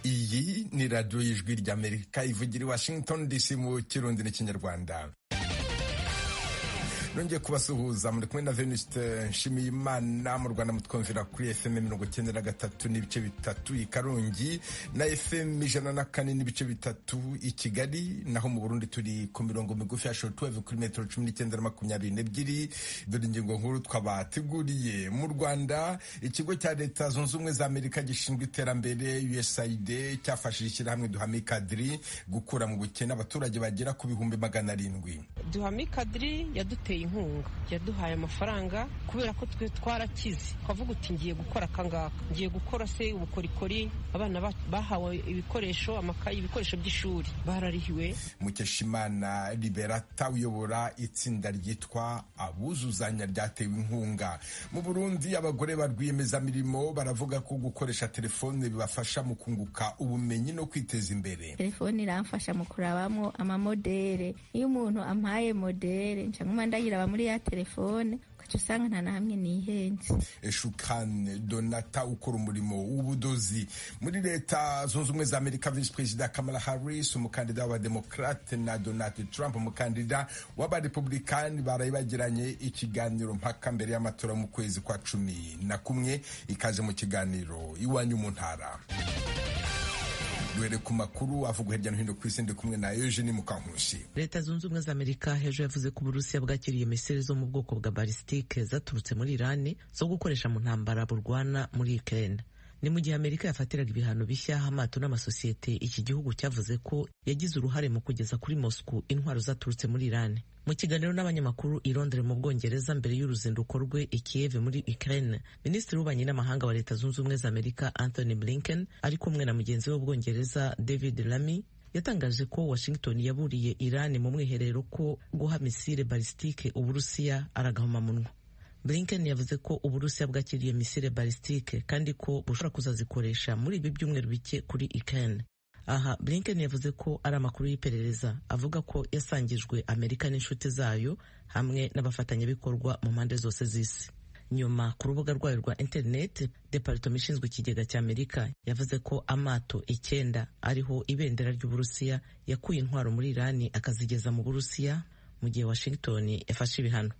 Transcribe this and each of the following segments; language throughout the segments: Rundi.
Iyi ni radiyo y'Ijwi ry'Amerika ivugira i Washington DC mu Kirundi n'Ikinyarwanda. Nongeye kubasuhuza, muri kumwe na Venuste Nshimiyimana. Mu Rwanda mutwumvira kuri FM 93.3 i Karongi na FM 104.3 i Kigali, naho mu Burundi turi ku mirongo migufi ya shortwave kuri metero 19 na 22. Dore ingingo nkuru twabateguriye. Mu Rwanda, ikigo cya Leta Zunze Ubumwe za Amerika gishinzwe iterambere USAID cyafashije ishyirahamwe Duhame Kadiri gukura mu bukene abaturage bagera ku 700,000. Duhame Kadiri yaduteye inkunga, yaduhaye amafaranga kubera ko twe twarakize, twavuga uti ngiye gukora akangaka, ngiye gukora se ubukorikori. Abana bahawe ibikoresho, amakayi, ibikoresho by'ishuri bararihiwe. Mukeshimana Liberata uyobora itsinda ryitwa Abuzuzanya ryatewe inkunga. Mu Burundi, abagore ba rwiyemezamirimo baravuga ko gukoresha telefone bibafasha mu kunguka ubumenyi no kwiteza imbere. Telefone iramfasha mu kurabamo amamodere. Iyo umuntu ampaye modere nca nkuma ndayiraba muri ya telefone, ugaca usanga nta na hamwe nihenze. Shukran Donata ukora umurimo w'ubudozi. Muri Leta Zunze Ubumwe za Amerika, Visi Perezida Kamala Harris umukandida w'Abademokrate na Donald Trump umukandida w'Abarepublikani baraye bagiranye ikiganiro mpaka mbere y'amatora mu kwezi kwa 11. Ikaze mu kiganiro Iwanyu mu Ntara. Duhere ku makuru avugwa hirya no hino ku isi, ndi kumwe na Eugenie Mukankusi. Leta Zunze Ubumwe za Amerika hejuru yavuze ko Uburusiya bwakiriye misile zo mu bwoko bwa balistike zaturutse muri Irani zo gukoresha mu ntambara burwana muri Ukraine. Ni mu gihe Amerika yafatiraga ibihano bishya amato n'amasosiyete iki gihugu cyavuze ko yagize uruhare mu kugeza kuri Moscow intwaro zaturutse muri Irani. Mu kiganiro n'abanyamakuru i Londres mu Bwongereza mbere y'uruzinduko rwe i Kiev muri Ukraine, Minisitiri w'Ububanyi n'Amahanga wa Leta Zunze Ubumwe za Amerika Anthony Blinken ari kumwe na mugenzi we w'Ubwongereza David Lammy yatangaje ko Washington yaburiye Iran mu mwiherero ko guha misile balistike Uburusiya ari agahomamunwa. Blinken yavuze ko Uburusiya bwakiriye misile balistike kandi ko bushobora kuzazikoresha muri ibi byumweru bike kuri Ukraine. Aha Blinken yavuze ko ari amakuru y'iperereza avuga ko yasangijwe Amerika n'inshuti zayo hamwe n'abafatanyabikorwa mu mpande zose z'isi. Nyuma ku rubuga rwayo rwa interineti, departoma ishinzwe ikigega cya Amerika yavuze ko amato 9 ariho ibendera ry'Uburusiya yakuye intwaro muri Irani akazigeza mu Burusiya mu gihe Washington yafashe ibihano.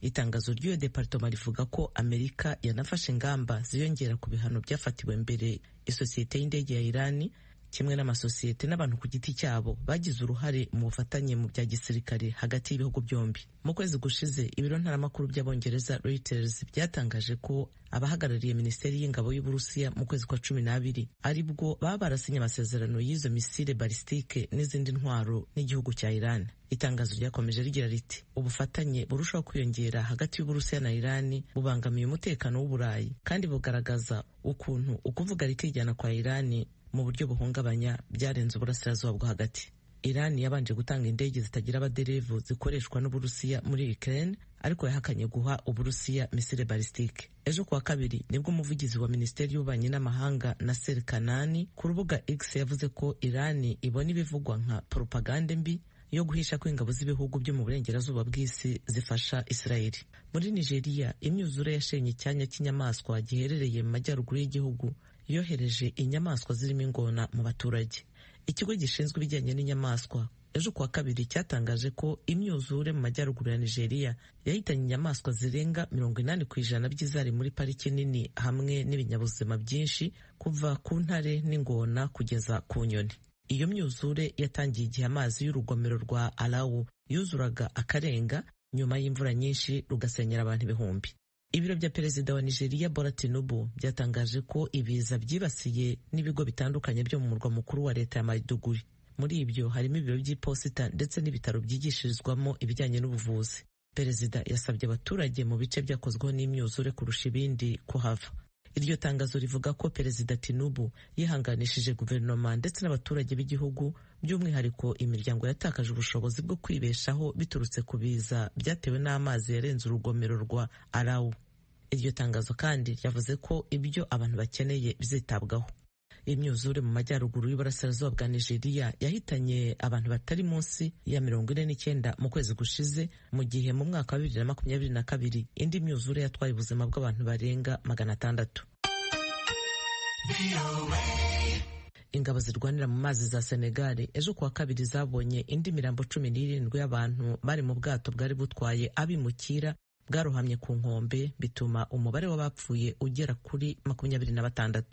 Itangazo ry'iyo departoma rivuga ko Amerika yanafashe ingamba ziyongera ku bihano byafatiwe mbere isosiyete y'indege ya Irani kimwe n'amasosiyete n'abantu ku giti cyabo bagize uruhare mu bufatanye mu bya gisirikare hagati y'ibihugu byombi. Mu kwezi gushize, ibiro ntaramakuru by'Abongereza Reuters byatangaje ko abahagarariye minisiteri y'ingabo y'Uburusiya mu kwezi kwa 12 aribwo baba barasinye amasezerano y'izo misile balistike n'izindi ntwaro n'igihugu cya Iran. Itangazo ryakomeje rigira riti: "Ubufatanye burushaho kwiyongera hagati y'Uburusiya na Irani bubangamiye umutekano w'Uburayi kandi bugaragaza ukuntu ukuvuga rikijyana kwa Irani mu buryo buhungabanya byarenze uburasirazuba bwo hagati." Iran yabanje gutanga indege zitagira abaderevu zikoreshwa n'Uburusiya muri Ukraine, ariko yahakanye guha Uburusiya misile balistike. Ejo kuwa kabiri nibwo umuvugizi wa minisiteri y'ububanyi n'amahanga Nasser Kanani ku rubuga X yavuze ko Iran ibona ibivugwa nka propagande mbi yo guhisha ko ingabo z'ibihugu byo mu burengerazuba bw'isi zifasha Israeli. Muri Nigeria, imyuzure yashenye icyanya cy'inyamaswa giherereye mu majyaruguru y'igihugu, yohereje inyamaswa zirimo ingona mu baturage. Ikigo gishinzwe ibijyanye n'inyamaswa ejo kuwa kabiri cyatangaje ko imyuzure mu majyaruguru ya Nigeria yahitanye inyamaswa zirenga 80% by'izari muri pariki nini hamwe n'ibinyabuzima byinshi, kuva ku ntare n'ingona kugeza ku nyoni. Iyo myuzure yatangiye igihe amazi y'urugomero rwa Alawu yuzuraga akarenga nyuma y'imvura nyinshi, rugasenyera abantu ibihumbi. Ibiro bya perezida wa Nigeria Bola Tinubu byatangaje ko ibiza byibasiye n'ibigo bitandukanye byo mu murwa mukuru wa leta ya Maiduguri. Muri ibyo harimo ibiro by'iposita ndetse n'ibitaro byigishirizwamo ibijyanye n'ubuvuzi. Perezida yasabye abaturage mu bice byakozweho n'imyuzure kurusha ibindi kuhava. Iryo tangazo rivuga ko Perezida Tinubu yihanganishije guverinoma ndetse n'abaturage b'igihugu, by'umwihariko imiryango yatakaje ubushobozi bwo kwibeshaho biturutse ku biza byatewe n'amazi yarenze urugomero rwa Arawu. Iryo tangazo kandi ryavuze ko ibyo abantu bakeneye bizitabwaho. Imyuzure mu majyaruguru y'uburasirazuba bwa Nigeria yahitanye abantu batari munsi ya 49 mu kwezi gushize, mu gihe mu mwaka wa 2022 indi myuzure yatwaye ubuzima bw'abantu barenga 600. Ingabo zirwanira mu mazi za Senegal ejo kuwa kabiri zabonye indi mirambo 17 y'abantu bari mu bwato bwari butwaye abimukira bwarohamye ku nkombe, bituma umubare w'abapfuye ugera kuri 26.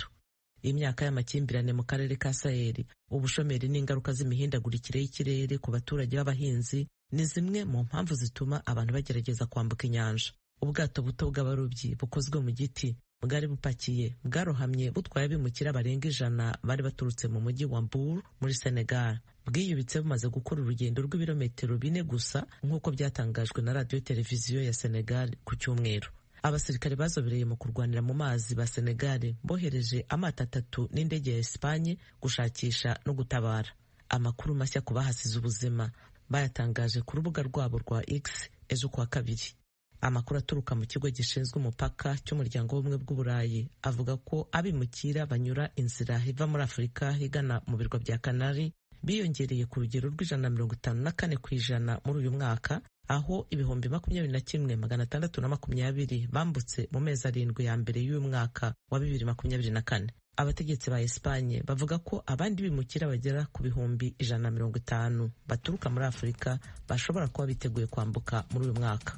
Imyaka y'amakimbirane mu karere ka Saheli, ubushomeri n'ingaruka z'imihindagurikire y'ikirere ku baturage b'abahinzi ni zimwe mu mpamvu zituma abantu bagerageza kwambuka inyanja. Ubwato buto bw'abarobyi bukozwe mu giti bwari bupakiye bwarohamye butwaye abimukira barenga 100 bari baturutse mu mujyi wa Mbour muri Senegal. Bwiyubitse bumaze gukora urugendo rw'ibirometero 4 gusa, nk'uko byatangajwe na radiyo televiziyo ya Senegal ku cyumweru. Abasirikare bazobereye mu kurwanira mu mazi ba Senegal bohereje amato 3 n'indege ya Espagne gushakisha no gutabara. Amakuru mashya ku bahasize ubuzima bayatangaje ku rubuga rwabo rwa X ejo kuwa kabiri. Amakuru aturuka mu kigo gishinzwe umupaka cy'umuryango w'ubumwe bw'Uburayi avuga ko abimukira banyura inzira iva muri Afurika igana mu birwa bya Kanari biyongereye ku rugero rw'154% muri uyu mwaka, aho 21,620 bambutse mu mezi 7 ya mbere y'uyu mwaka wa 2024. Abategetsi ba Espagne bavuga ko abandi bimukira bagera ku 150,000 baturuka muri Afurika bashobora kuba biteguye kwambuka muri uyu mwaka.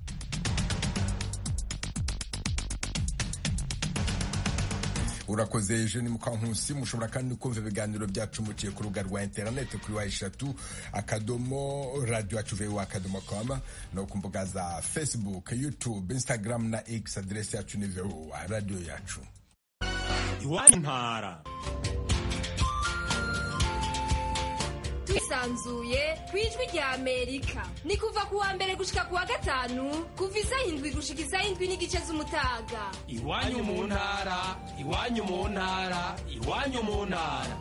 Urakoze Eugene Mukankusi. Mushobora kandi kumva ibiganiro byacu muciye ku rubuga rwa interineti kuri w3 akadomo radio yacu voa.com, no ku mbuga za Facebook, YouTube, Instagram na X. Aderesi yacu ni VOA radio yacu. Iwanyu ntara twisanzuye ku Ijwi rya Amerika ni kuva ku wa mbere gushika ku wa gatanu, kuva isaha 7 gushika isaha 7:30 z'umutaga. Iwanyu mu ntara, iwanyu mu ntara, iwanyu mu ntara.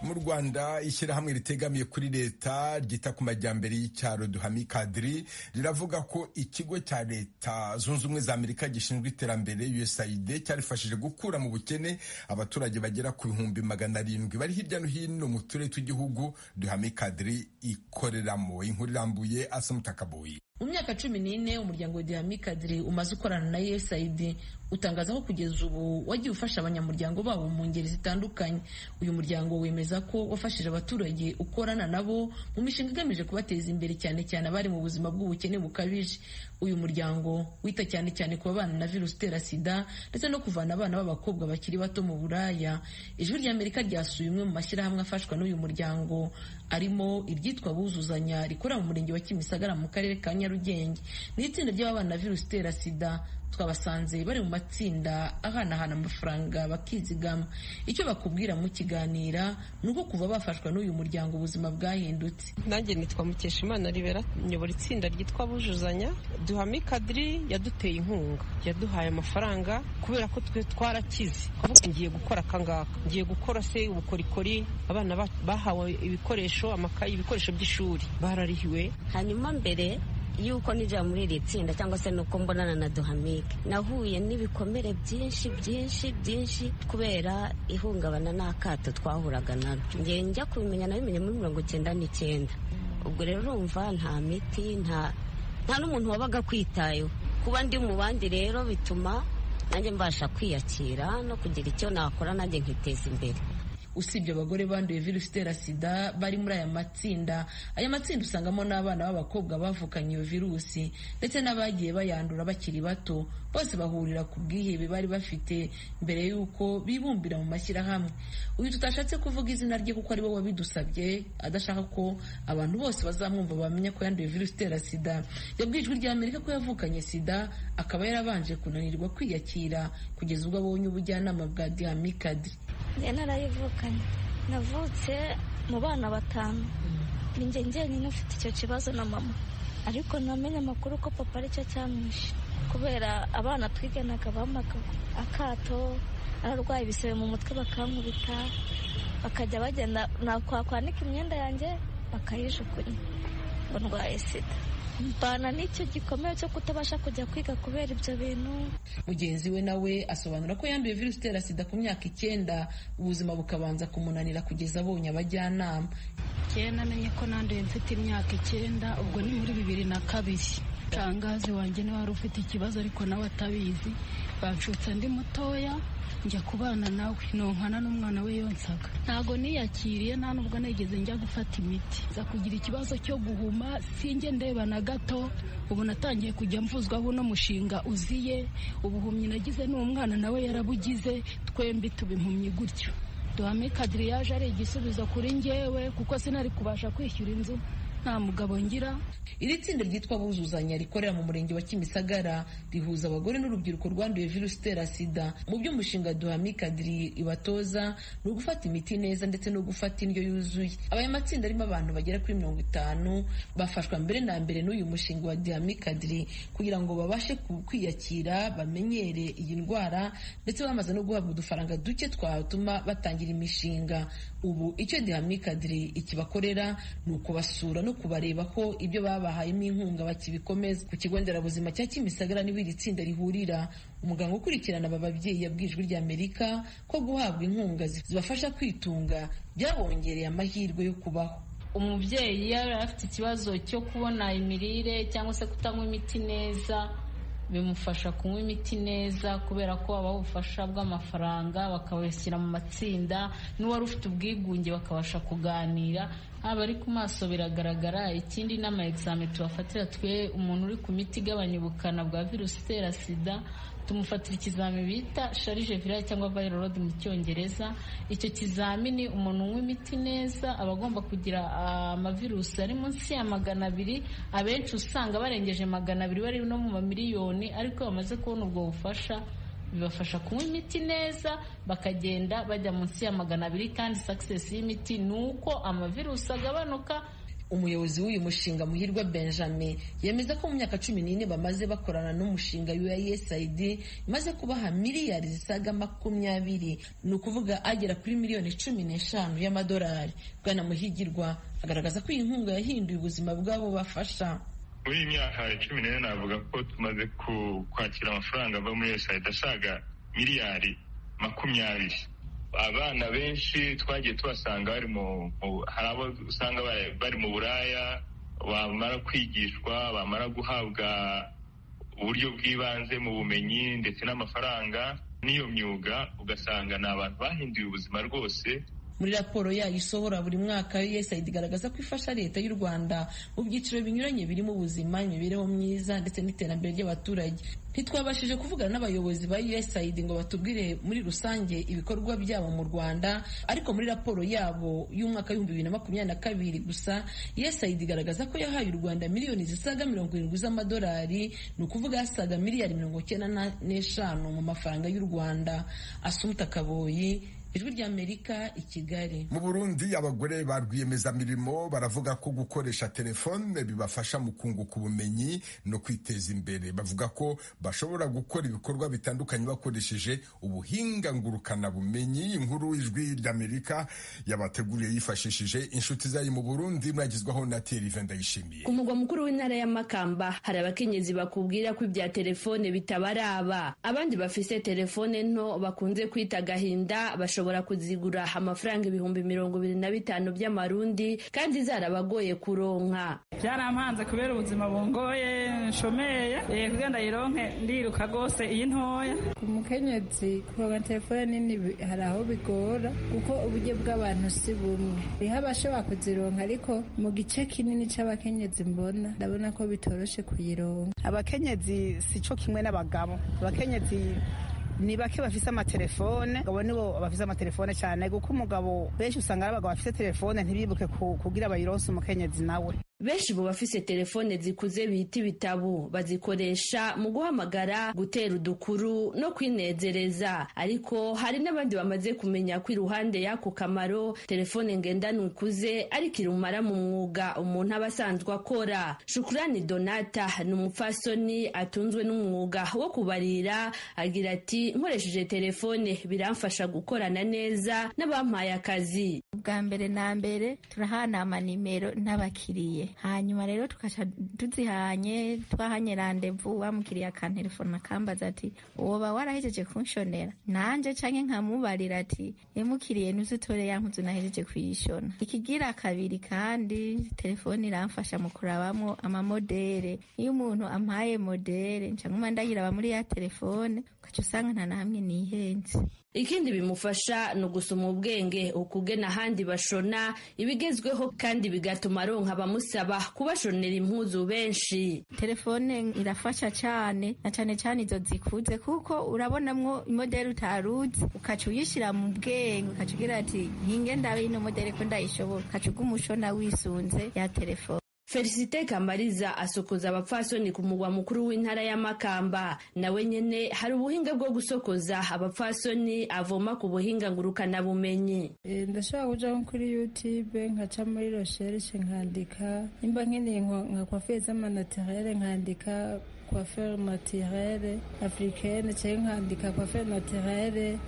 Mu Rwanda, ishyirahamwe ritegamiye kuri leta ryita ku majyambere y'icyaro Duhami Kadiri riravuga ko ikigo cya Leta Zunze Ubumwe za Amerika gishinzwe iterambere USAID cyarifashije gukura mu bukene abaturage bagera ku 700,000 bari hirya no hino mu turere tw'igihugu Duhami Kadiri ikoreramo. Inkuru irambuye Asumutakaboyi. Mu myaka 14 umuryango Duhami Kadiri umaze ukorana na USAID utangaza ko kugeza ubu wagiye ufasha abanyamuryango babo mu ngeri zitandukanye. Uyu muryango wemeza ko wafashije abaturage ukorana nabo mu mishinga igamije kubateza imbere, cyane cyane abari mu buzima bw'ubukene bukabije. Uyu muryango wita cyane cyane ku babana na virusi itera sida ndetse no kuvana abana b'abakobwa bakiri bato mu buraya. Ijwi ry'Amerika ryasuye umwe mu mashyirahamwe afashwa n'uyu muryango, arimo iryitwa Buzuzanya rikorera mu murenge wa Kimisagara mu karere ka Nyarugenge. Ni itsinda ry'ababana na virusi itera sida. Twabasanze bari mu matsinda ahanahana amafaranga bakizigama. Icyo bakubwira mu kiganira ni uko kuva bafashwa n'uyu muryango ubuzima bwahindutse. Nanjye nitwa Mukeshimana Ribera, nyobora itsinda ryitwa Bujuzanya. Duhami Kadiri yaduteye inkunga, yaduhaye amafaranga kubera ko twe twarakize. Ngiye gukora akangaka, ngiye gukora se ubukorikori, abana bahawe ibikoresho, amakayi, ibikoresho by'ishuri bararihiwe. Hanyuma mbere yuko nijya muri iri tsinda cyangwa se nuko mbonana na Duhamike, nahuye n'ibikomere byinshi byinshi byinshi kubera ihungabana n'akato twahuraga naryo. Ngiye njya kubimenya nabimenye muri 99. Ubwo rero urumva nta miti, nta n'umuntu wabaga akwitayeho. Kuba ndi mu bandi rero bituma nanjye mbasha kwiyakira no kugira icyo nakora nanjye nkiteza imbere. Usibye abagore banduye virusi itera sida bari muri aya matsinda, aya matsinda usangamo n'abana b'abakobwa bavukanye iyo virusi ndetse n'abagiye bayandura bakiri bato. Bose bahurira ku bwihebe bari bafite mbere y'uko bibumbira mu mashyirahamwe. Uyu tutashatse kuvuga izina rye kuko ari we wabidusabye, adashaka ko abantu bose bazamwumva bamenya ko yanduye virusi itera sida, yabwiye Ijwi rya Amerika ko yavukanye sida akaba yarabanje kunanirwa kwiyakira kugeza ubwo abonye ubujyanama bwa Duhami Kadiri. Njye narayivukanye, navutse mu bana 5, ni njye njyenyine ufite icyo kibazo na mama, ariko namenye amakuru ko papa aricyo cyamwishe kubera abana twiganaga bampaga akato, ararwaye ibisebe mu mutwe bakankubita, bakajya bagenda nakwanika imyenda yanjye bakayijugunya ngo ndwaye sida. Mbana n'icyo gikomere cyo kutabasha kujya kwiga kubera ibyo bintu. Mugenzi we nawe asobanura ko yanduye virusi itera sida ku myaka 9, ubuzima bukabanza kumunanira kugeza abonye abajyanama. Njyewe namenye ko nanduye mfite imyaka 9, ubwo ni muri 2002. Tangazi wanjye niwe wari ufite ikibazo ariko nawe atabizi, banshutse ndi mutoya njya kubana nawe, nonkana n'umwana we yonsaga. Ntago niyakiriye, nta nubwo nigeze njya gufata imiti, nza kugira ikibazo cyo guhuma, sinjye ndeba na gato. Ubu natangiye kujya mvuzwa buno mushinga uziye, ubuhumyi nagize n'umwana nawe yarabugize, twembi tuba impumyi gutyo. Duhame Kadiri yaje ari igisubizo kuri njyewe, kuko sinari kubasha kwishyura inzu nta mugabo ngira. Iri tsinda ryitwa Buzuzanya rikorera mu murenge wa Kimisagara rihuza abagore n'urubyiruko rwanduye virusi itera sida. Mu byo umushinga Duhame Kadiri ibatoza ni ugufata imiti neza ndetse no gufata indyo yuzuye. Aya matsinda arimo abantu bagera kuri 50 bafashwa mbere na mbere n'uyu mushinga wa Duhame Kadiri kugira ngo babashe kwiyakira, bamenyere iyi ndwara, ndetse bamaze no guhabwa udufaranga duke twatuma batangira imishinga. Ubu icyo Duhame Kadiri ikibakorera ni ukubasura no kubareba ko ibyo babahayemo inkunga bakibikomeza. Ku kigo nderabuzima cya Kimisagara niho iri tsinda rihurira. Umuganga ukurikirana aba babyeyi yabwiye Ijwi ry'Amerika ko guhabwa inkunga zibafasha kwitunga byabongereye amahirwe yo kubaho. Umubyeyi iyo yari afite ikibazo cyo kubona imirire cyangwa se kutanywa imiti neza, bimufasha kunywa imiti neza kubera ko babaha ubufasha bw'amafaranga, bakabashyira mu matsinda, n'uwari ufite ubwigunge bakabasha kuganira, haba ari ku maso biragaragara. Ikindi n'ama examen tubafatira twe, umuntu uri ku miti igabanya ubukana bwa virusi itera sida tumufatira ikizami bita charge virale cyangwa viral load mu cyongereza. Icyo kizamini umuntu unywa imiti neza aba agomba kugira amavirusi ari munsi ya 200. Abenshi usanga barengeje 200, bari no mu mamiliyoni, ariko bamaze kubona ubwo bufasha bibafasha kunywa imiti neza bakagenda bajya munsi ya 200, kandi success y'imiti ni uko amavirusi agabanuka. Umuyobozi w'uyu mushinga Muhirwa Benjamin yemeza ko mu myaka 14 bamaze bakorana n'umushinga USAID imaze kubaha miliyari zisaga 20, ni ukuvuga agera kuri miliyoni 15 y'amadolari. Bwana Muhigirwa agaragaza ko iyi nkunga yahinduye ubuzima bw'abo bafasha. Muri iyi myaka 14 navuga ko tumaze kwakira amafaranga ava muri USAID asaga miliyari 20. Abana benshi twagiye tubasanga bari mu, hari abo usanga bari mu buraya, bamara kwigishwa, bamara guhabwa uburyo bw'ibanze mu bumenyi ndetse n'amafaranga n'iyo myuga, ugasanga ni abantu bahinduye ubuzima rwose. Muri raporo yayo isohora buri mwaka, USAID igaragaza ko ifasha leta y'u Rwanda mu byiciro binyuranye birimo ubuzima, imibereho myiza ndetse n'iterambere ry'abaturage. Ntitwabashije kuvugana n'abayobozi ba USAID ngo batubwire muri rusange ibikorwa byabo mu Rwanda, ariko muri raporo yabo y'umwaka 2022 gusa, USAID igaragaza ko yahaye u Rwanda miliyoni zisaga 70 z'amadolari, ni ukuvuga asaga miliyari 95 mu mafaranga y'u Rwanda. Asumta Kaboyi, Ijwi ry'Amerika i Kigali. Mu Burundi abagore ba rwiyemezamirimo baravuga ko gukoresha telefone bibafasha mu kunguka ubumenyi no kwiteza imbere. Bavuga ko bashobora gukora ibikorwa bitandukanye bakoresheje ubuhinga ngurukanabumenyi. Inkuru Ijwi ry'Amerika yabateguriye yifashishije inshuti zayo mu Burundi, mwagizwaho na Thierry Vendayishimiye. Ku mugwa mukuru w'intara ya Makamba hari abakenyezi bakubwira ko ibya telefone bitabaraba. Abandi bafise telefone nto bakunze kwita gahinda bashobora kuzigura amafaranga 25,000 by'amarundi kandi zarabagoye kuronka. Byarampanze kubera ubuzima bungoye, nshomeye kugira ndayironke ndiruka rwose iyi ntoya. Umukenyezi kuronka telefone nini hari aho bigora kuko uburyo bw'abantu si bumwe. Hariho abashobora kuzironka ariko mu gice kinini c'abakenyezi mbona ndabona ko bitoroshe kuyironka. Abakenyezi sico kimwe n'abagabo. Abakenyezi ni bake bafise amatelefone, abo nibo bafise amatelefone cyane, kuko umugabo benshi usanga ari abagabo bafise telefone ntibibuke kugira bayironse umukenyezi nawe. Benshi mu bafise telefone zikuze bita ibitabo bazikoresha mu guhamagara, gutera udukuru no kwinezereza, ariko hari n'abandi bamaze kumenya ko iruhande y'ako kamaro telefone ngendanwa ikuze ariko irumara mu mwuga umuntu aba asanzwe akora. Shukurani Donata ni umupfasoni atunzwe n'umwuga wo kubarira, agira ati nkoresheje telefone biramfasha gukorana neza n'abampaye akazi. Ubwa mbere na mbere turahana amanimero n'abakiriye, mukiriye, hanyuma rero tukaca tuzihanye, twahanye randevu, wa mukiriya akantelefona akambaza ati woba warahejeje kunshonera, nanje canke nkamubarira ati emukiriye ntuzutore ya mpuzu nahejeje kuyishona. Ikigira kabiri kandi, telefone iramfasha mu kurabamwo amamodere. Iyo umuntu ampaye modere, nca nguma ndayiraba muri ya telefone, ugaca usanga nta na hamwe nihenze. Ikindi bimufasha ni ugusoma ubwenge ukugena ahandi bashona ibigezweho, kandi bigatuma aronka abamusaba kubashonera impuzu benshi. Telefone irafasha cane, na cane cane izo zikuze, kuko urabonamwo imodeli utaruzi, ukaca uyishira mu bwenge, ukaca ugira ati nkinge ndabe ino modeli ko ndayishobora, ukaca uguma ushona wisunze ya telefone. Felicite Kamariza asokoza abapfasoni ku mugwa mukuru w'intara ya Makamba. Nawe nyene hari ubuhinga bwo gusokoza abapfasoni avoma ku buhinga ngurukanabumenyi. Ndashobora kuja nko kuri YouTube, nkaca muri recherche, nkandika nimba nkeneye nka coiffure z'amanatirere, nkandika coiffure naturelle africaine, cyangwa nkandika coiffure naturelle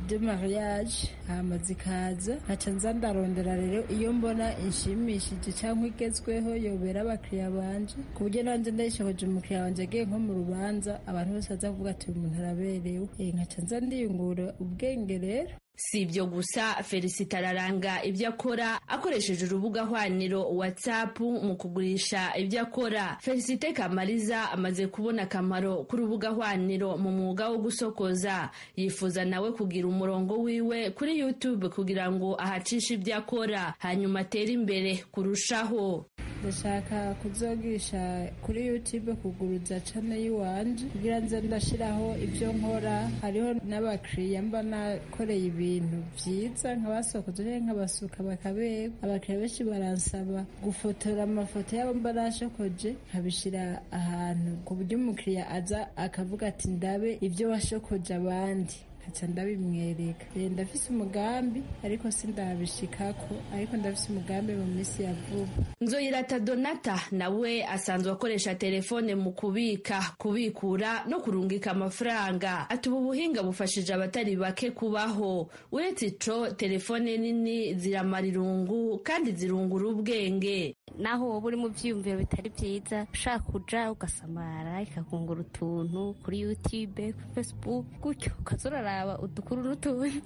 de mariage, hama zikaza, nkaca nza ndarondera rero iyo mbona inshimishije cyangwa igezweho yobera abakiriya banje, ku buryo nanjye ndayishoboje, umukiriya wanje agiye nko mu rubanza, abantu bose baza kuvuga ati uyu muntu araberewe. Nkaca nza ndiyungura ubwenge rero. Si ibyo gusa, Felicite araranga ibyo akora akoresheje urubuga hwaniro WhatsApp mu kugurisha ibyo akora. Felicite Kamariza amaze kubona akamaro k'urubuga hwaniro mu mwuga wo gusokoza. Yifuza nawe kugira umurongo wiwe kuri YouTube kugira ngo ahacishe ibyo akora, hanyuma atere imbere kurushaho. Ndashaka kuzogisha kuri YouTube, kuguruza channel yiwanje kugira nze ndashiraho ibyo nkora. Hariho n'abakiriya mba nakoreye ibintu vyiza, nkabasokoza canke nkabasuka bakaberwa. Abakiriya benshi baransaba gufotora amafoto yabo mba nashokoje, nkabishira ahantu ku buryo umukiriya aza akavuga ati ndabe ibyo washokoje abandi, nkaca ndabimwereka. Ndafise umugambi ariko sindabishikako, ariko ndafise umugambi mu minsi ya vuba. Nzoyirata Donata nawe asanzwe akoresha telefone mu kubika, kubikura no kurungika amafaranga. Ati ubu buhinga bufashije abatari bake kubaho. Uretse ico, telefone nini ziramara irungu kandi zirungura ubwenge. Naho woba uri mu byiyumviro bitari byiza, ushaka kuja ugasamara, ikakungura utuntu kuri YouTube, kuri Facebook, gutyo ukaza uraraba udukuru n'utundi.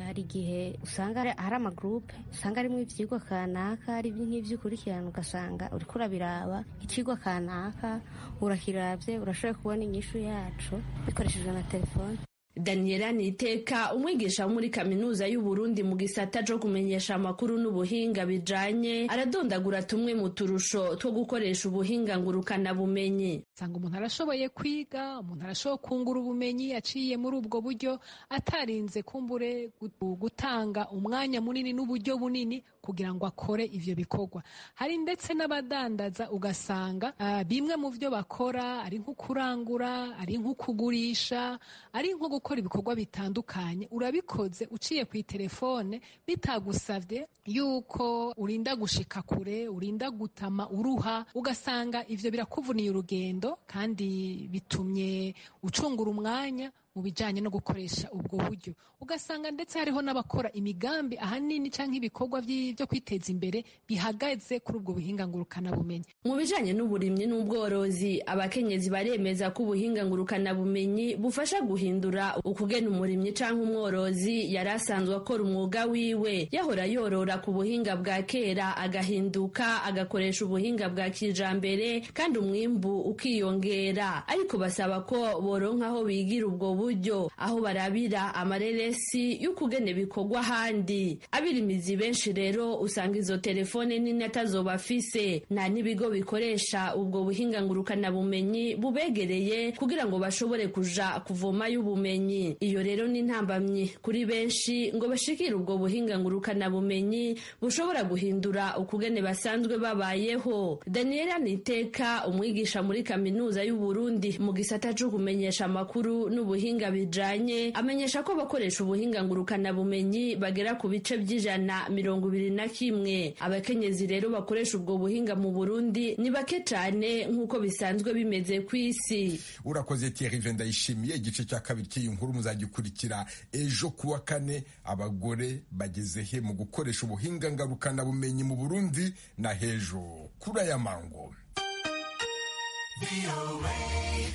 Hari igihe usanga hari amagurupe, usanga harimo ivyigwa kanaka, ari nk'ivyo ukurikirana, ugasanga uriko urabiraba icigwa kanaka urakiravye, urashoboye kubona inyishu yaco bikoreshejwe na telefone. Daniela Niteka, umwigisha wo muri kaminuza y'u Burundi mu gisata co kumenyesha amakuru n'ubuhinga bijanye, aradondagura tumwe mu turusho two gukoresha ubuhinga ngurukana bumenyi. Sanga umuntu arashoboye kwiga, umuntu arashoboye kungura ubumenyi aciye muri ubwo buryo, atarinze kumbure gutanga umwanya munini n'uburyo bunini kugira ngo akore ivyo bikorwa. Hari ndetse n'abadandaza, ugasanga bimwe mu vyo bakora ari nko kurangura, ari nko kugurisha, ari nko gukora ibikorwa bitandukanye, urabikoze uciye ku telefone, bitagusavye yuko urinda gushika kure, urinda gutama uruha, ugasanga ivyo birakuvuniye urugendo kandi bitumye ucungura umwanya mu bijanye no gukoresha ubwo buryo. Ugasanga ndetse hariho n'abakora imigambi ahanini canke ibikorwa vyo kwiteza imbere bihagaze kuri ubwo buhinga ngurukana bumenyi. Mu bijanye n'uburimyi n'ubworozi, abakenyezi baremeza ko ubuhinga ngurukana bumenyi bufasha guhindura ukugena umurimyi canke umworozi yari asanzwe akora umwuga wiwe. Yahora yorora ku buhinga bwa kera, agahinduka agakoresha ubuhinga bwa kijambere, kandi umwimbu ukiyongera. Ariko basaba ko boronka aho bigira ubwo buryo, aho barabira amareresi y'ukugene bikorwa ahandi. Abirimizi benshi rero usanga izo telefone nini atazobafise, nta n'ibigo bikoresha ubwo buhinga ngurukana bumenyi bubegereye kugira ngo bashobore kuja kuvoma y'ubumenyi. Iyo rero ni intambamyi kuri benshi ngo bashikire ubwo buhinga ngurukana bumenyi bushobora guhindura ukugene basanzwe babayeho. Daniela Niteka, umwigisha muri kaminuza y'u Burundi mu gisata co kumenyesha amakuru n'ubuhinga ubuhinga bijanye, amenyesha ko abakoresha ubuhinga ngurukanabumenyi bagera ku bice 21%. Abakenyezi rero bakoresha ubwo buhinga mu Burundi ni bake cane nk'uko bisanzwe bimeze kw'isi. Urakoze Thierry Vendayishimiye. Igice cya kabiri cy'iyi nkuru muzagikurikira ejo kuwa kane. Abagore bageze he mu gukoresha ubuhinga ngarukanabumenyi mu Burundi na hejo kuri aya mango.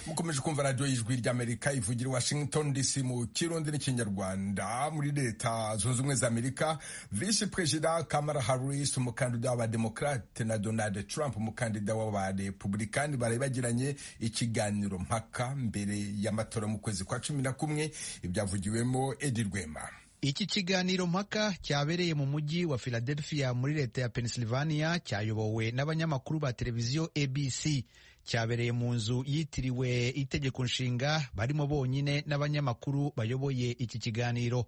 Mukomeje kumva radiyo y'Ijwi ry'Amerika ivugira Washington DC mu Kirundi n'Ikinyarwanda. Muri Leta Zunze Ubumwe za Amerika, Visi Perezida Kamala Harris, umukandida w'Abademokrate, na Donald Trump, umukandida w'Abarepublikani, baraye bagiranye ikiganiro mpaka mbere y'amatora mu kwezi kwa 11. Ibyavugiwemo, Edi Rwema. Iki kiganiro mpaka cyabereye mu mujyi wa Philadelphia muri leta ya Pennsylvania cyayobowe n'abanyamakuru ba televiziyo ABC. Cyabereye mu nzu yitiriwe itegeko nshinga, barimo bonyine n'abanyamakuru bayoboye iki kiganiro.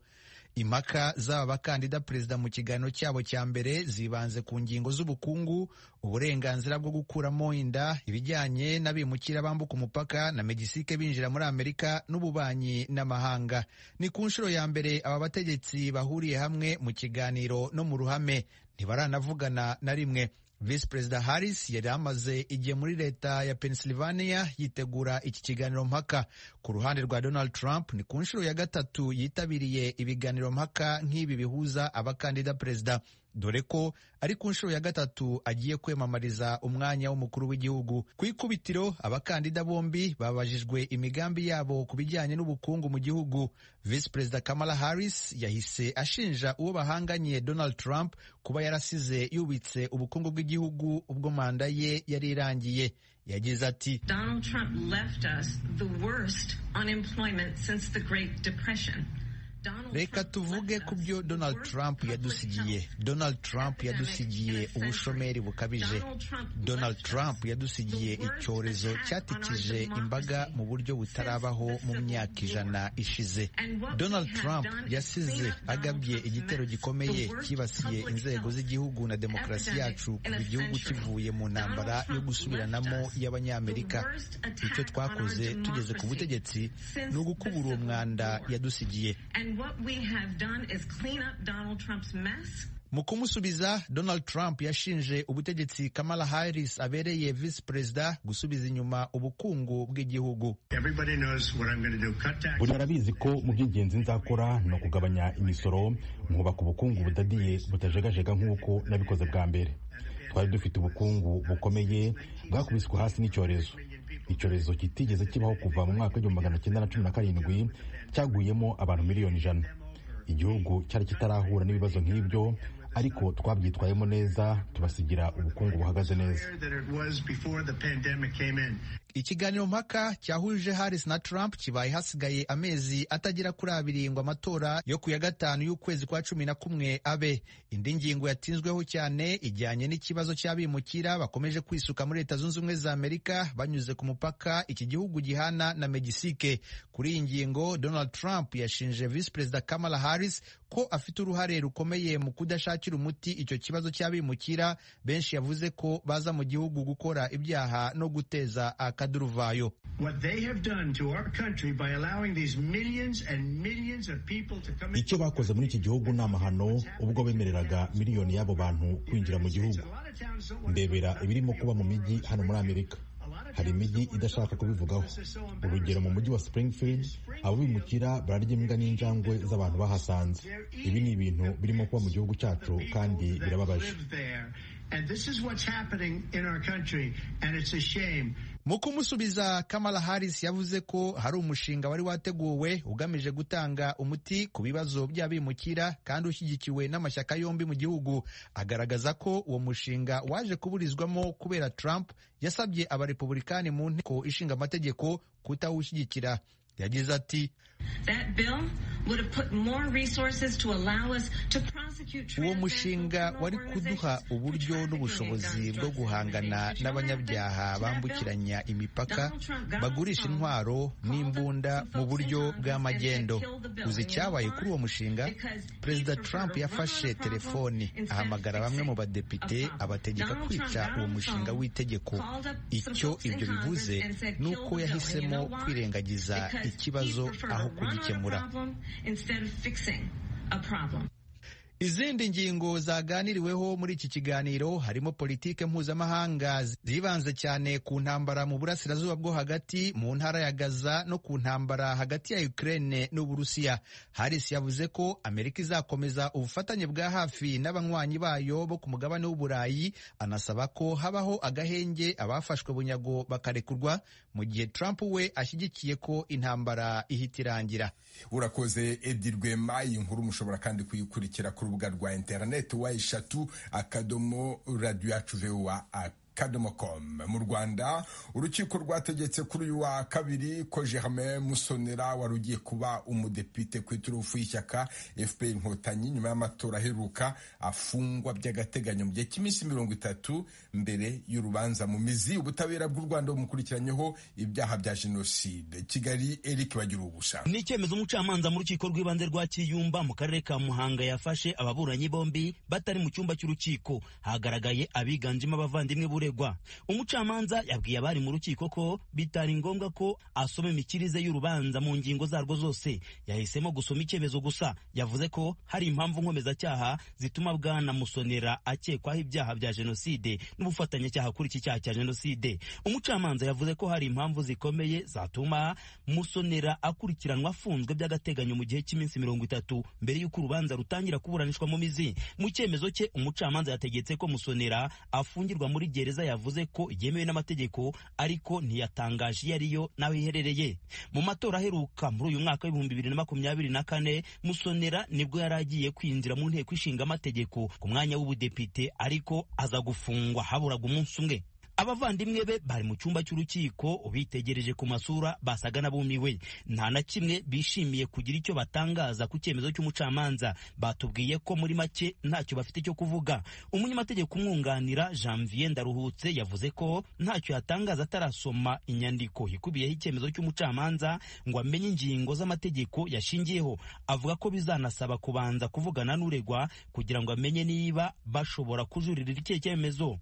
Impaka z'aba bakandida perezida mu kiganiro cyabo cya mbere zibanze ku ngingo z'ubukungu, uburenganzira bwo gukuramo inda, ibijyanye n'abimukira bambuka umupaka na Megisike binjira muri Amerika n'ububanyi n'amahanga. Ni ku nshuro ya mbere aba bategetsi bahuriye hamwe mu kiganiro no mu ruhame, ntibaranavugana na rimwe. Visi Perezida Harris yari amaze igihe muri leta ya Pennsylvania yitegura iki kiganiro mpaka. Ku ruhande rwa Donald Trump, ni ku nshuro ya gatatu yitabiriye ibiganiro mpaka nk'ibi bihuza abakandida perezida, dore ko ari ku nshuro ya gatatu agiye kwiyamamariza umwanya w'umukuru w'igihugu. Ku ikubitiro, abakandida bombi babajijwe imigambi yabo ku bijyanye n'ubukungu mu gihugu. Visi Perezida Kamala Harris yahise ashinja uwo bahanganye Donald Trump kuba yarasize yubitse ubukungu bw'igihugu ubwo manda ye yari irangiye. Yagize ati: Donald Trump left us the worst unemployment since the Great Depression. Reka tuvuge ku byo Donald Trump yadusigiye. Donald Trump yadusigiye ubushomeri bukabije. Donald Trump yadusigiye icyorezo cyatikije imbaga mu buryo butarabaho mu myaka 100 ishize. Donald Trump yasize agabye igitero gikomeye cyibasiye inzego z'igihugu na demokarasi yacu kuva igihugu kivuye mu ntambara yo gusubiranamo y'Abanyamerika. Icyo twakoze tugeze ku butegetsi ni ugukubura uwo mwanda yadusigiye. Mu kumusubiza, Donald Trump yashinje ubutegetsi Kamala Harris abereye visi perezida gusubiza inyuma ubukungu bw'igihugu. Buri arabizi ko mu by'ingenzi nzakora ni ukugabanya imisoro, nkubaka ubukungu budadiye, butajegajega nk'uko nabikoze bwa mbere. Twari dufite ubukungu bukomeye bwakubiswe hasi n'icyorezo, icyorezo kitigeze kibaho kuva mu mwaka w'1917, cyaguyemo abantu miliyoni 100. Igihugu cyari kitarahura n'ibibazo nk'ibyo, ariko twabyitwayemo neza, tubasigira ubukungu buhagaze neza. Ikiganiro mpaka cyahuje Harris na Trump kibaye hasigaye amezi atagera kuri 2 ngo amatora yo ku ya 5 y'ukwezi kwa 11 abe. Indi ngingo yatinzweho cyane ijyanye n'ikibazo cy'abimukira bakomeje kwisuka muri Leta Zunze Ubumwe za Amerika banyuze ku mupaka iki gihugu gihana na Megisike. Kuri iyi ngingo, Donald Trump yashinje Visi Perezida Kamala Harris ko afite uruhare rukomeye mu kudashakira umuti icyo kibazo cy'abimukira benshi yavuze ko baza mu gihugu gukora ibyaha no guteza akaduruvayo. Icyo bakoze muri iki gihugu ni amahano ubwo bemereraga miliyoni y'abo bantu kwinjira mu gihugu. Ndebera ibirimo kuba mu mijyi hano muri Amerika. Hari imijyi idashaka kubivugaho. Urugero, mu mujyi wa Springfield, abo bimukira bararya imbwa n'injangwe z'abantu bahasanze. Ibi ni ibintu birimo kuba mu gihugu cyacu kandi birababaje. Mu kumusubiza, Kamala Harris yavuze ko hari umushinga wari wateguwe ugamije gutanga umuti ku bibazo by'abimukira kandi ushyigikiwe n'amashyaka yombi mu gihugu. Agaragaza ko uwo mushinga waje kuburizwamo kubera Trump yasabye Abarepublikani mu nteko ishinga amategeko kutawushyigikira. Yagize ati: That bill Uwo mushinga wari kuduha uburyo n'ubushobozi bwo guhangana n'abanyabyaha bambukiranya imipaka, bagurisha intwaro n'imbunda mu buryo bw'amagendo. Uzi icyabaye kuri uwo mushinga? Perezida Trump yafashe telefoni ahamagara bamwe mu badepite, abategeka kwica uwo mushinga w'itegeko. Icyo ibyo bivuze ni uko yahisemo kwirengagiza ikibazo aho kugikemura. Izindi ngingo zaganiriweho muri iki kiganiro harimo politike mpuzamahanga zibanze cyane ku ntambara mu burasirazuba bwo hagati, mu ntara ya Gaza, no ku ntambara hagati ya Ukraine n'Uburusiya. Harris yavuze ko Amerika izakomeza ubufatanye bwa hafi n'abanywanyi bayo bo ku mugabane w'Uburayi, anasaba ko habaho agahenge abafashwe bunyago bakarekurwa, mu gihe Trump we ashyigikiye ko intambara ihita irangira. Urakoze Edi Rwema. Iyi nkuru mushobora kandi kuyikurikira ku rubuga rwa interineti www.radioyacuvoa.com. Mu Rwanda, urukiko rwategetse kuri uyu wa kabiri ko Germain Musonera wari ugiye kuba umudepite ku iturufu y'ishyaka FPR Inkotanyi nyuma y'amatora aheruka afungwa by'agateganyo mu gihe cy'iminsi 30 mbere y'urubanza mu mizi. Ubutabera bw'u Rwanda bumukurikiranyeho ibyaha bya jenoside. Kigali, Eric Bagiruwubusa. Ni icyemezo umucamanza mu rukiko rw'ibanze rwa Kiyumba mu karere ka Muhanga yafashe ababuranyi bombi batari mu cyumba cy'urukiko. Hagaragaye abiganjemo abavandimwe buregwa. Umucamanza yabwiye abari mu rukiko ko bitari ngombwa ko asoma imikirize y'urubanza mu ngingo zarwo zose, yahisemo gusoma icyemezo gusa. Yavuze ko hari impamvu nkomezacyaha zituma bwana Musonera akekwaho ibyaha bya jenoside n'ubufatanyacyaha kuri iki cyaha cya jenoside. Umucamanza yavuze ko hari impamvu zikomeye zatuma Musonera akurikiranwa afunzwe by'agateganyo mu gihe cy'iminsi 30 mbere y'uko urubanza rutangira kuburanishwa mu mizi. Mu cyemezo cye, umucamanza yategetse ko Musonera afungirwa muri gereza yavuze ko yemewe n'amategeko, ariko ntiyatangaje iyo ariyo n'aho iherereye. Mu matora aheruka muri uyu mwaka w'2024, Musonera nibwo yari agiye kwinjira mu nteko ishinga amategeko ku mwanya w'ubudepite, ariko aza gufungwa haburaga umunsi umwe. Abavandimwe be bari mu cyumba cy'urukiko, ubitegereje ku masura basaga n'abumiwe. Nta na kimwe bishimiye kugira icyo batangaza ku cyemezo cy'umucamanza. Batubwiye ko muri make ntacyo bafite cyo kuvuga. Umunyamategeko umwunganira Janvier Ndaruhutse yavuze ko ntacyo yatangaza atarasoma inyandiko ikubiyeho icyemezo cy'umucamanza ngo amenye ingingo z'amategeko yashingiyeho. Avuga ko bizanasaba kubanza kuvugana n'uregwa kugira ngo amenye niba bashobora kujuririra iki cyemezo.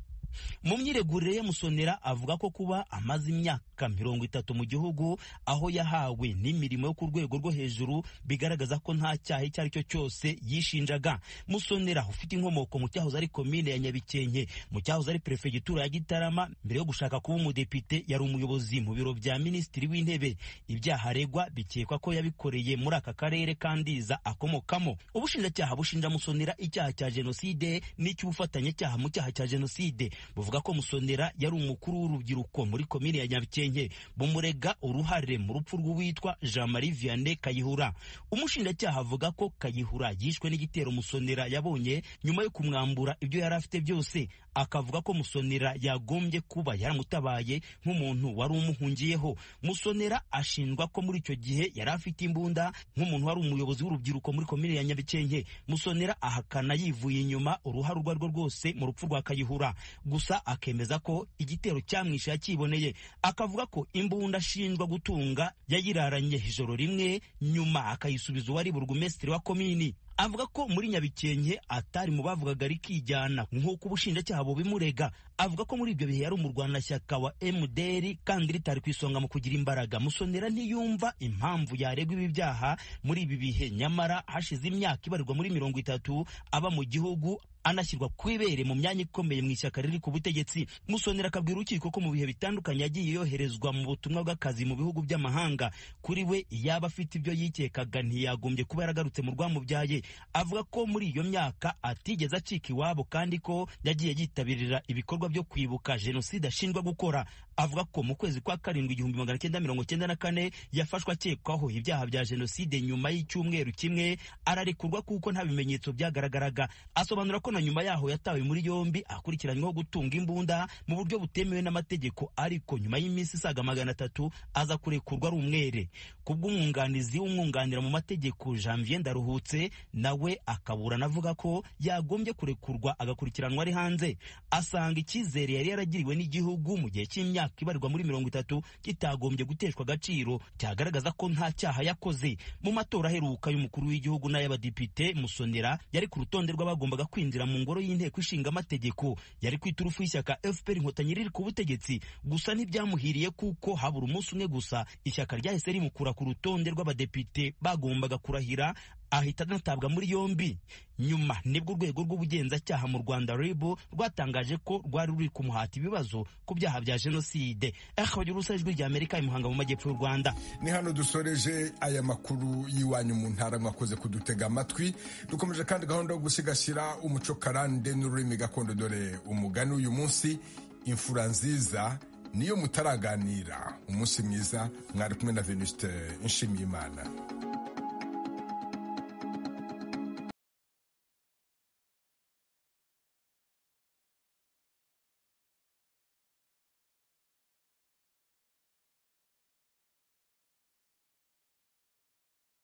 Mu myiregurire ye, Musonera avuga ko kuba amaze imyaka 30 mu gihugu aho yahawe n'imirimo yo ku rwego rwo hejuru bigaragaza ko nta cyaha icyo ari cyo cyose yishinjaga. Musonera ufite inkomoko mu cyahoze ari komine ya Nyabikenke, mu cyahoze ari perefegitura ya Gitarama, mbere yo gushaka kuba umudepite yari umuyobozi mu biro bya minisitiri w'intebe. Ibyaha aregwa bikekwa ko yabikoreye muri aka karere kandiza akomokamo. Ubushinjacyaha bushinja Musonera icyaha cya jenoside n'icy'ubufatanyacyaha mu cyaha cya jenoside. Buvuga ko Musonera yari umukuru w'urubyiruko muri komine ya Nyabikenke, bumurega uruhare mu rupfu rw'uwitwa Jean Marie Vianney Kayihura. Umushinjacyaha avuga ko Kayihura yishwe n'igitero Musonera yabonye nyuma yo kumwambura ibyo yari afite byose. Akavuga ko Musonera yagombye kuba yaramutabaye nk'umuntu wari umuhungiyeho. Musonera ashinjwa ko muri icyo gihe yari afite imbunda nk'umuntu wari umuyobozi w'urubyiruko muri komine ya Nyabikenke. Musonera ahakana yivuye inyuma uruhare urwo arirwo rwose mu rupfu rwa Kayihura, gusa akemeza ko igitero cyamwishe yakiboneye. Akavuga ko imbunda ashinjwa gutunga yayiraranye ijoro rimwe, nyuma akayisubiza uwari burugumesitiri wa komini. Avuga ko muri Nyabikenke atari mu bavugaga rikijyana nk'uko ubushinjacyaha bubimurega. Avuga ko muri ibyo bihe yari umurwanashyaka wa MDR kandi ritari ku isonga mu kugira imbaraga. Musonera ntiyumva impamvu yaregwa ibi byaha muri ibi bihe, nyamara hashize imyaka ibarirwa muri 30 aba mu gihugu, anashyirwa ku ibere mu myanya ikomeye mu ishyaka riri ku butegetsi. Musonera akabwira urukiko ko mu bihe bitandukanye yagiye yoherezwa mu butumwa bw'akazi mu bihugu by'amahanga. Kuri we yaba afite ibyo yikekaga ntiyagombye kuba yaragarutse mu rwamubyaye. Avuga ko muri iyo myaka atigeze acika iwabo kandi ko yagiye yitabirira ibikorwa byo kwibuka jenoside ashinjwa gukora. Avuga ko mu kwezi kwa karindwi 1994 yafashwe akekwaho ibyaha bya jenoside, nyuma y'icyumweru kimwe ararekurwa kuko nta bimenyetso byagaragaraga. Asobanura ko na nyuma yaho yatawe muri yombi akurikiranyweho gutunga imbunda mu buryo butemewe n'amategeko, ariko nyuma y'iminsi isaga 300 aza kurekurwa ari umwere. Kubw'umwunganizi w'umwunganira mu mategeko Janvier Ndaruhutse, nawe akaburana avuga ko yagombye kurekurwa agakurikiranwa ari hanze. Asanga icyizere yari yaragiriwe n'igihugu mu gihe cy'imyaka ibarirwa muri 30 kitagombye guteshwa agaciro, cyagaragaza ko nta cyaha yakoze. Mu matora aheruka y'umukuru w'igihugu n'ay'abadepite, Musonera yari ku rutonde rw'abagombaga kwinjira mu ngoro y'inteko ishinga amategeko, yari ku iturufu y'ishyaka FPR Inkotanyi riri ku butegetsi. Gusa ntibyamuhiriye kuko habura umunsi umwe gusa ishyaka ryahise rimukura ku rutonde rw'abadepite bagombaga kurahira, ahita anatabwa muri yombi. Nyuma nibwo urwego rw'ubugenzacyaha mu Rwanda RIB rwatangaje ko rwari ruri kumuhata ibibazo ku byaha bya jenoside. Akabagira Ijwi rya Amerika i Muhanga mu majyepfo y'u Rwanda. Ni hano dusoreje aya makuru y'iwanyu mu ntara, mwakoze kudutega amatwi. Dukomeje kandi gahunda yo gusigasira umuco karande n'ururimi gakondo. Dore umugani uyu munsi: imfura nziza niyo mutaraganira. Umunsi mwiza, mwari kumwe na Venuste Nshimiyimana.